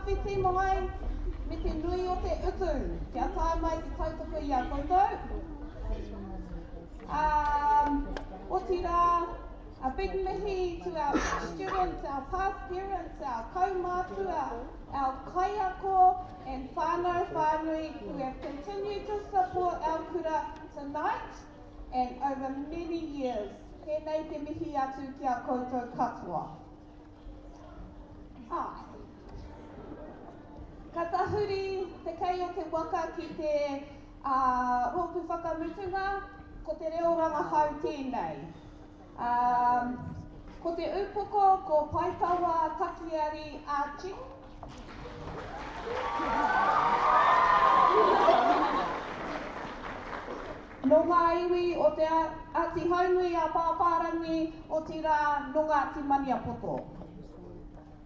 whakawhiti mai me te nui o te utu kia tae mai te tautoko i a koutou. Um, otirā, a big mihi to our students, our past parents, our kaumātua, our kaiako and whānau whānui who have continued to support our kura tonight and over many years. Tēnei te mihi atu ki a koutou katoa. Āe. Ka tahuri te kei o te waka ki te uh, rōpū whakamutunga, ko te reo rangahau tēnei. Um, ko te upoko ko Paetawa Takiari Archie. Nō ngā iwi o Te Āti Haunui a Pāpārangi, otirā, nō Ngāti Maniapoto.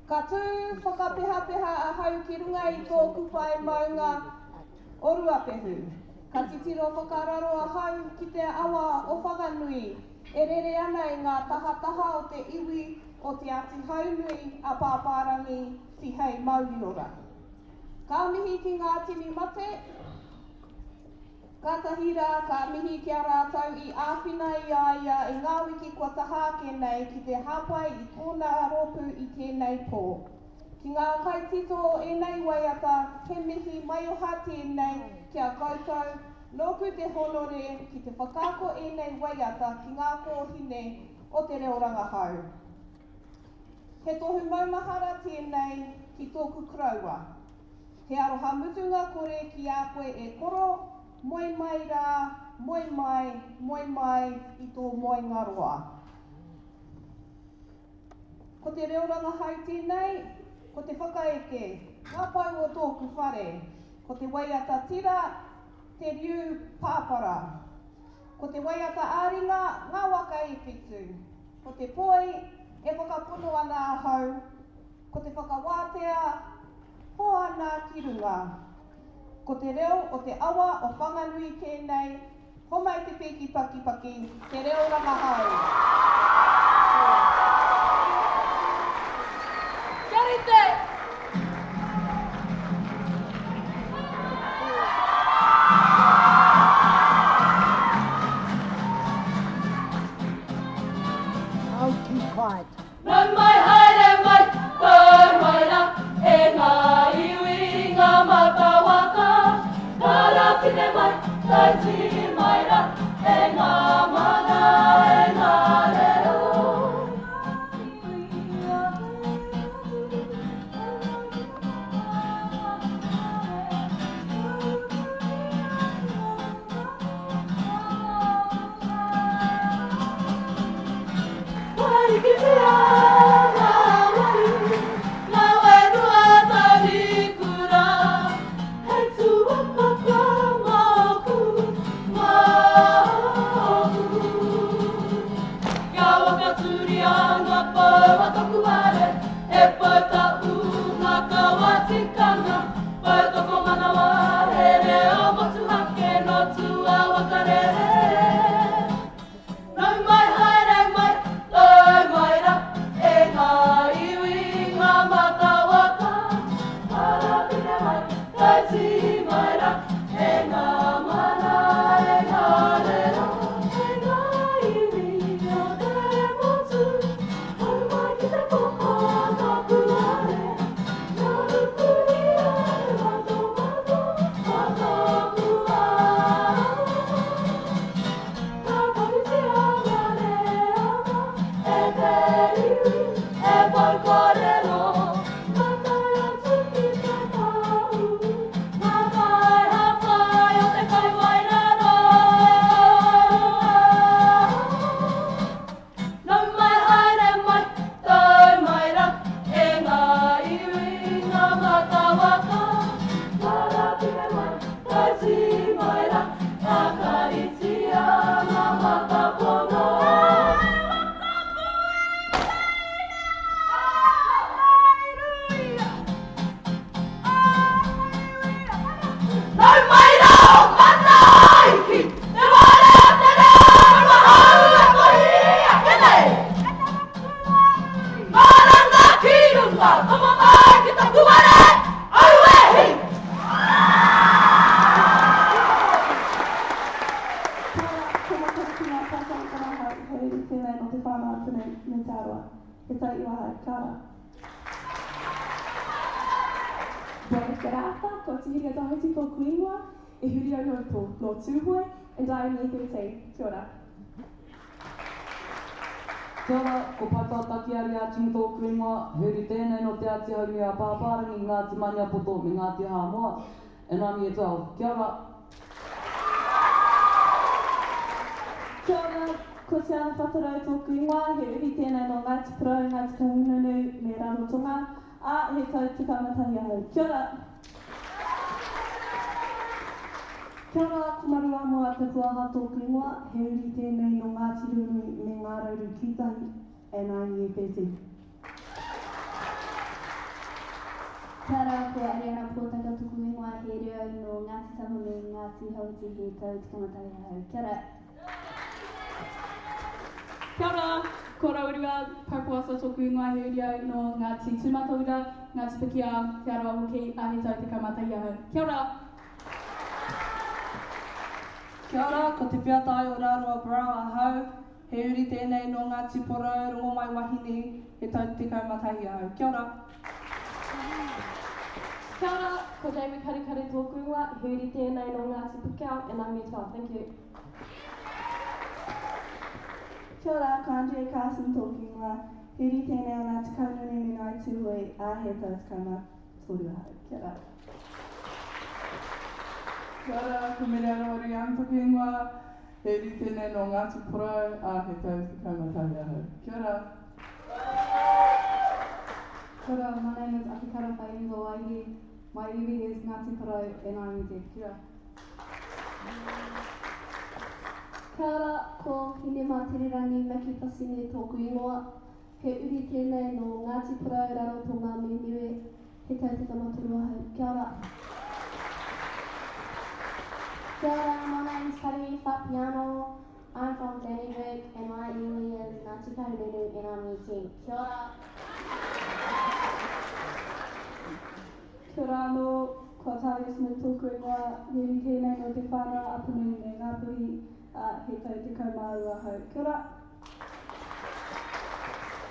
Ka tū whakapehapeha ahau ki runga i tōku pae maunga o Ruapehu. Ka titiro whakararo ahau ki te awa o Whanganui e rere ana i ngā tahataha o te iwi o Te Āti Haunui a Pāpārangi, Tihei Mauriora. Ka mihi ki ngā tini mate, Kātahi rā ka mihi ki a rātou i āwhina i a ia i ngā wiki kua taha ake nei ki te hāpai i tōna rōpū i tēnei pō. Ki ngā kaitito o ēnei waiata, he mihi maioha tēnei ki a koutou, nōku te hōnore ki te whakaako ēnei waiata ki ngā kōhine o te reo rangahau. He tohu maumahara tēnei ki tōku koroua. He aroha mutunga kore ki a koe e koro, moe mai rā, moe mai, moe mai i tō moenga roa. Ko te reo rangahau tēnei, ko te whakaeke, ngā pou o tōku whare, ko te waiata tira, te riu pāpara. Ko te waiata ā-ringa, ngā waka e whitu. Ko te poi, e whakapono ana ahau, Ko te whakawātea, hoana ki runga. Ko te reo o te awa o Whanganui tēnei, homai te pīki pakipaki, te reo rangahau. Kia rite! I'll keep quiet. Nau mai haere mai, tau mai rā, e ngā iwi, ngā matawaka, Karatine mai, taiti mai rā, e ngā mana, e ngā reo. Nau mai haere mai, tau mai ra, e ngā iwi, ngā matawaka, Karapire mai, taiti mai ra, e ngā mana, e ngā reo, e ngā iwi o te motu, Hau mai ki te poho, ka puare, Nā rukuria. Te Rāwha, ko Tihiria Doherty tōku ingoa, e huri au nō tō, nō Tūhoe, and I am year 13. Kia ora. Kia ora, ko Paepae Takiari Arching tōku ingoa, he uri tēnei nō Te Āti Haunui a Pāpārangi, Ngāti Maniapoto me Ngāti Hāmoa, and I'm year 12. Kia ora. Kia ora, ko Tiana Whatarau tōku ingoa, he uri tēnei nō Ngāti Porou, Ngāti Kahungunu me Rarotonga, ā, he tau 11 ahau. Kia ora! Kia ora, ko Maruamoa Te Puaha tōku ingoa, he uri tēnei nō Ngāti Ruanui me Ngā Rauru Kītahi, and I'm year 13. Kia ora, ko Ariana Pōtaka toku ingoa, he reo nō Ngāti Tama me Ngāti Hauiti, he tau 11 ahau. Kia ora. Kia ora, ko Raurua Parpoasa tōku ingoa, he uri au nō Ngāti Tūmatauira, Ngāti Pikiao, Te Arawa hoki, ā, he tau 11 ahau. Kia ora! Kia ora, ko Te Whiatai o Raroa Brow ahau, he uri tēnei nō Ngāti Porou, Rongomaiwahine, he tau 11 ahau. Kia ora! Kia ora, ko Jamie Karekare tōku ingoa, he uri tēnei nō Ngāti Pukau, and I'm year 12. Thank you. Kia ora, ko Andrea Carson tōku ingoa, he uri tēnei o Ngāti Kahungunu me Ngāi Tūhoe, ā, he tau 13 ahau. Kia ora. Kia ora, ko Mereana Waru Young tōku ingoa, he uri tēnei nō Ngāti Porou, ā, he tau 11 ahau. Kia ora. Kia ora, my name is Apikara Whaiingo Waihi, my iwi is Ngāti Porou and I'm year 10. Kia ora. Kia ora, ko Hinematererangi Makitasine tōku ingoa, he uri tēnei nō Ngāti Porou, Rarotonga me Niue, he tau 13 ahau. Kia ora. Kia ora, my name's Karimi Fapiano, I'm from Dannevirke and my iwi is Ngāti Kahungunu and I'm year 10. Kia ora. Kia ora anō, ko Ataria Smith tōku ingoa, he uri tēnei nō Te Whānau Apanui me Ngāpuhi, ā, he tau 12 ahau. Kia ora.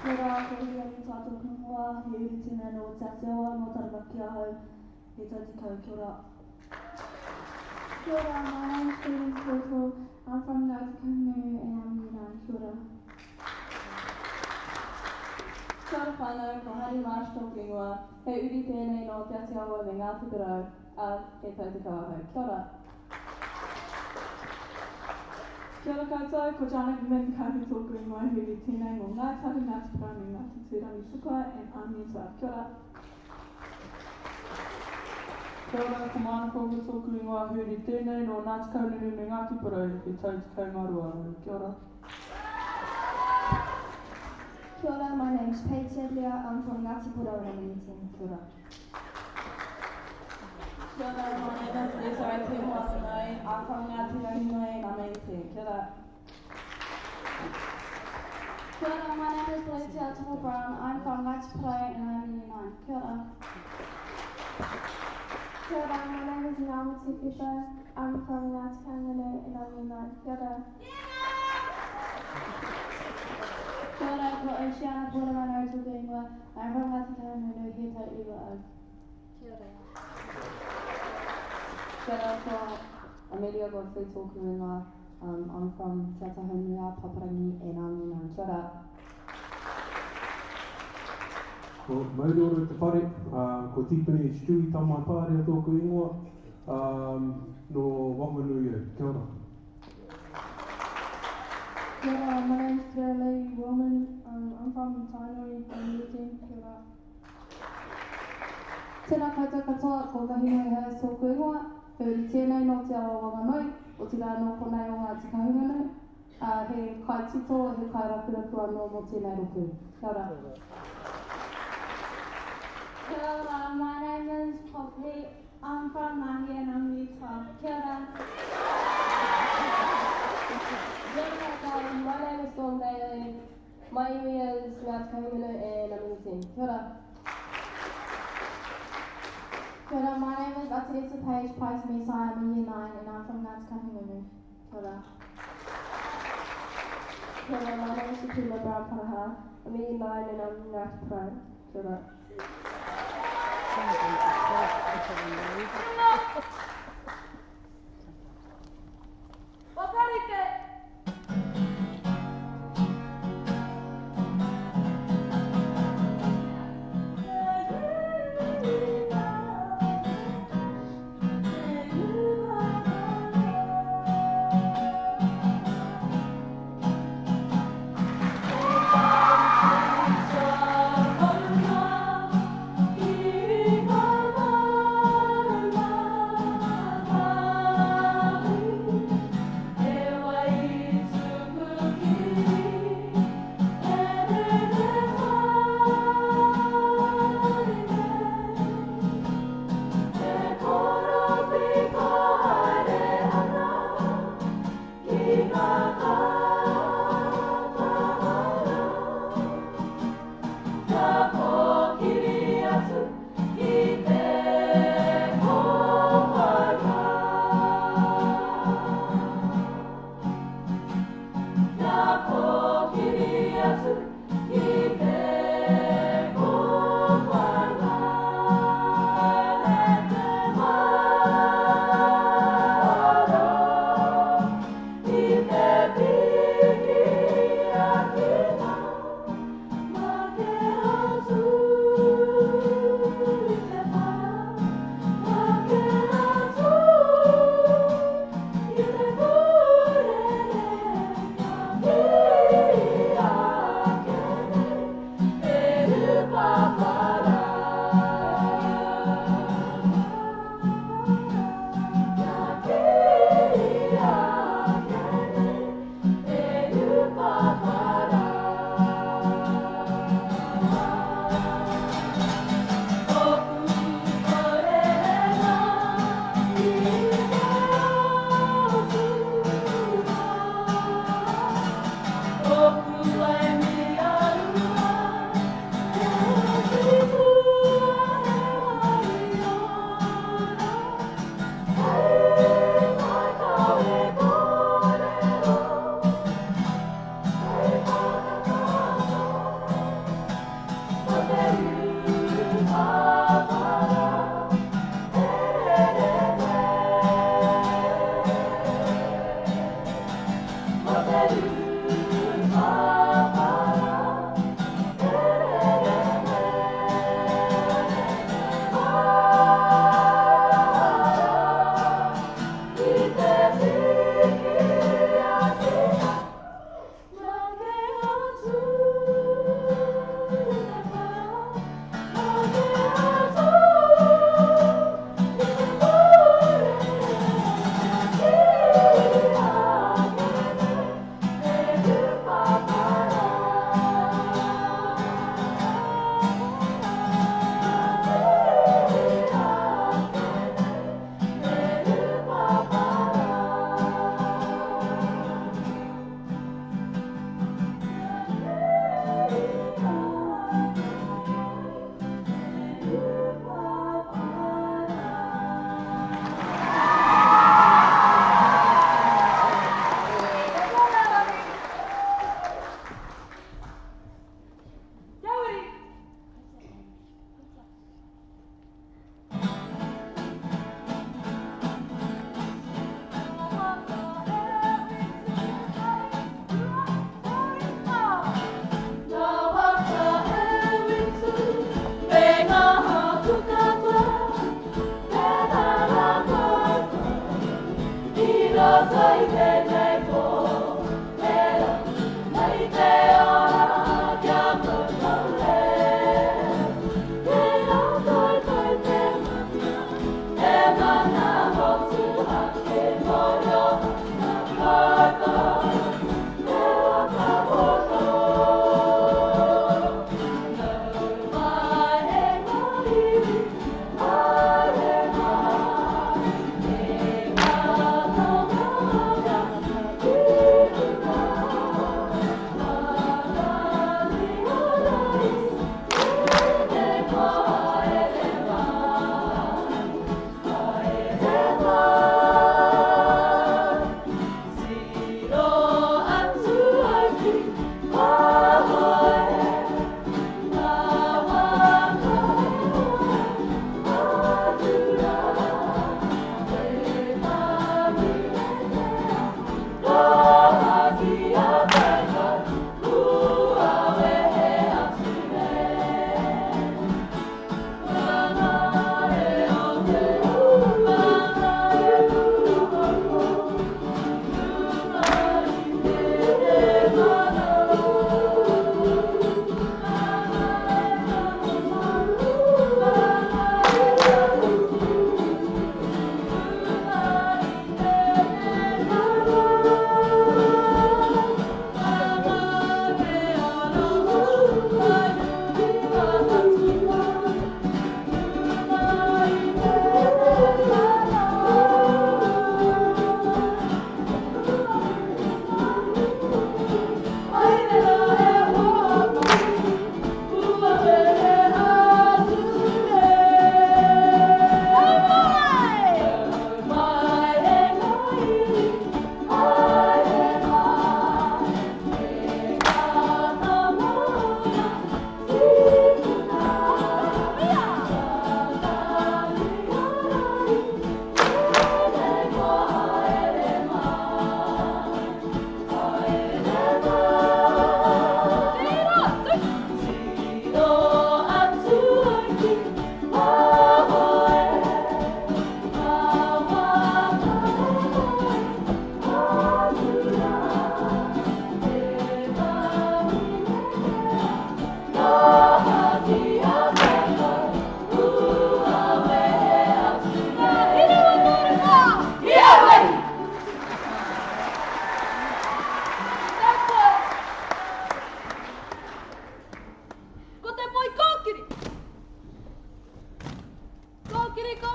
Kia ora, ko Hiriani Tā tōku ingoa, he uri tēnei nō Te Atiawa, nō Taranaki ahau, he tau 10, kia ora. Kia ora, my name's Katie Toto, I'm from Ngāti Kahungunu and I'm year 9, kia ora. Kia ora whānau, ko Hari Marsh tōku ingoa, he uri tēnei nō Te Atiawa me Ngāti Porou, ā, he tau 10 ahau. Kia ora. Kia ora koutou, ko Jana Min Kahu tōku ingoa, he uri tēnei nō Ngāi Tahu, Ngāti Porou me Ngāti Tūrangi Tukua, and I'm year 12. Kia ora. Kia ora, ko Moana Kōka tōku ingoa, he uri tēnei nō Ngāti Kahungunu me Ngāti Porou, he tau 12 ahau. Kia ora. Kia ora, my name's Paige Sadlier, I'm from Ngāti Porou and I'm year 10. Kia ora. Kia ora, my name is Desiree Te Moananui, I'm from Ngāti Ranginui and I'm year 10. Kia ora. Kia ora, my name is Valencia Tomo Brown, I'm from Ngāti Porou and I'm year 9. Kia ora. Kia ora, my name is Ngāma Te Whiwha, I'm from Ngāti Kahungunu and I'm year 9. Kia ora. Kia ora, ko Oceana Pōramano tōku ingoa, I'm from Ngāti Kahungunu, he tau iwa au. Kia ora. Kia ora, ko Amelia Godfrey tōku ingoa, I'm from Te Āti a Paparangi and I'm year 9. Kia ora. Ko Mauriora te whare, ko Tipene Stewie Tamaipārea tōku ingoa, nō Wanganui au. Kia ora. Kia ora, my name's Claire Lee Willman, I'm from Tainui, I'm year 10. Kia ora. Tēnā koutou katoa, ko Kahinui Harris tōku ingoa, he uri tēnei nō Te Awa Wanganui, otirā nō konei o Ngāti Kahungunu, he kaitito, he kairapurapu anō mō tēnei rōpū. Kia ora. Kia ora, my name is Poppy, I'm from Mangi and I'm year 12. Kia ora. Kia ora, my name is Dawn Bailey, my iwi is Ngāti Kahungunu and I'm year 10. Kia ora. Kia ora, my name is Atareta Page Price Mesa, I'm in year 9 and I'm from Ngāti Kahungunu. Kia ora. Kia ora, my name is Shakila Brown Paraha, I'm in year 9 and I'm Ngāti Porou. Kia ora.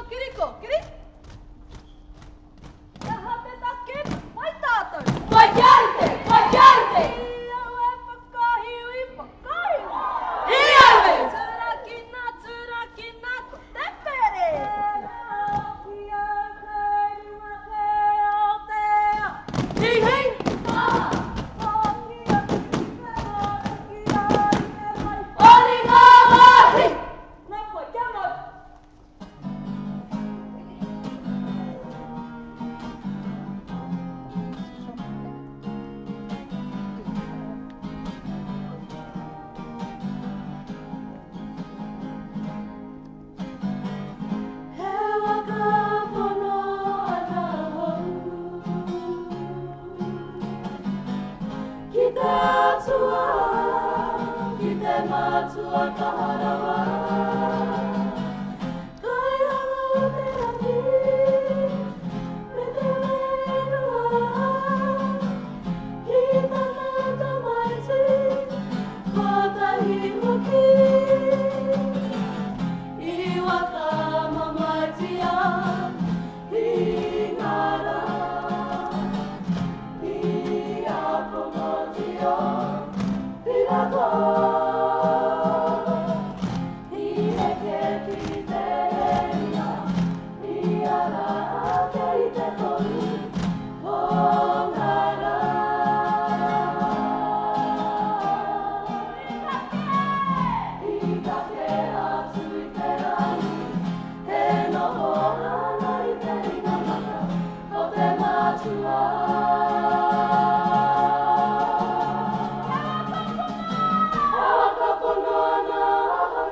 kiri kōkiri. He aha te take? Wai tātou? Wai kia rite! Wai kia rite! I au e whakahiwi, whakahiwi. I au e! Turakina, turakina, ko te pere! He mea hoki au kei runga kei Aotea. Hi hi! Hoki atu ki te hōtuki a rite mai. Ori ngā wāhi! Nā koe, kia mau! He waka pono ana hou Ki te Atua, ki te Matua kaha rawa. Kaihanga o te rangi me te whenua, ki tana tamaiti kotahi hoki. I whakamamaetia i ngā rā, i a Ponotio Pirato, i eke ki te heria, i ara ake i te toru o ngā rā. I kake atu i te rangi, e noho ana i te ringa mata o te Matua. E whakapono ana ahau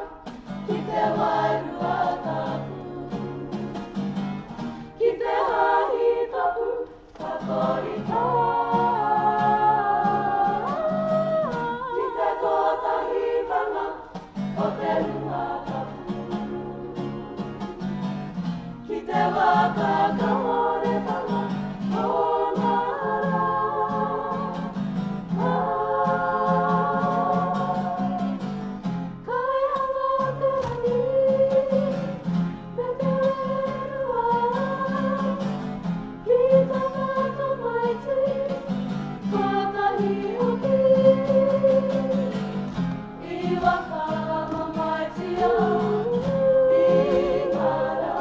ki te wairua tapu, ki te hāhi tapu Katorika, ki te kotahitanga o te hunga tapu, ki te whakakahoretanga o ngā rā. Kaihanga o te rangi me te whenua, ki tana tamaiti kotahi hoki. I whakamamaetia i ngā rā,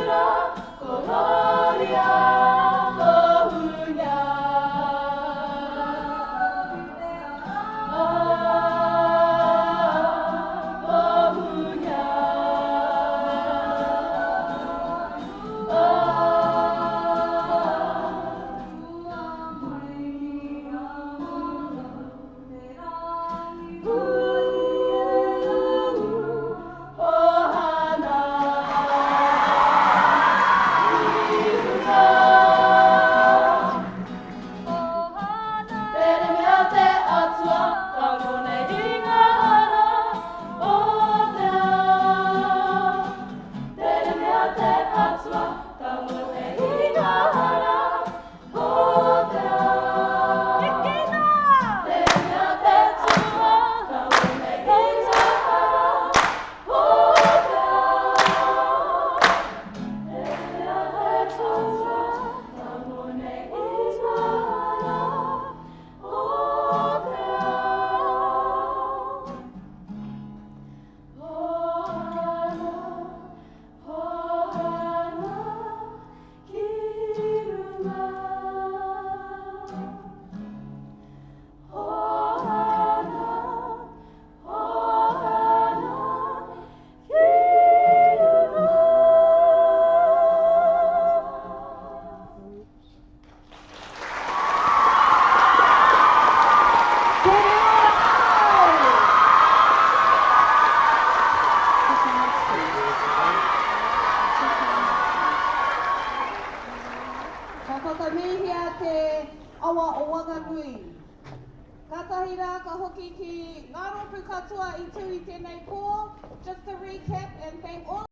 Kura, Kororia, Kohunya. Ah, Kohunya. Ka whakamihia te awa o Wanganui. Kātahi rā ka hoki ki ngā rōpū katoa i tū i tēnei pō. Just to recap and thank all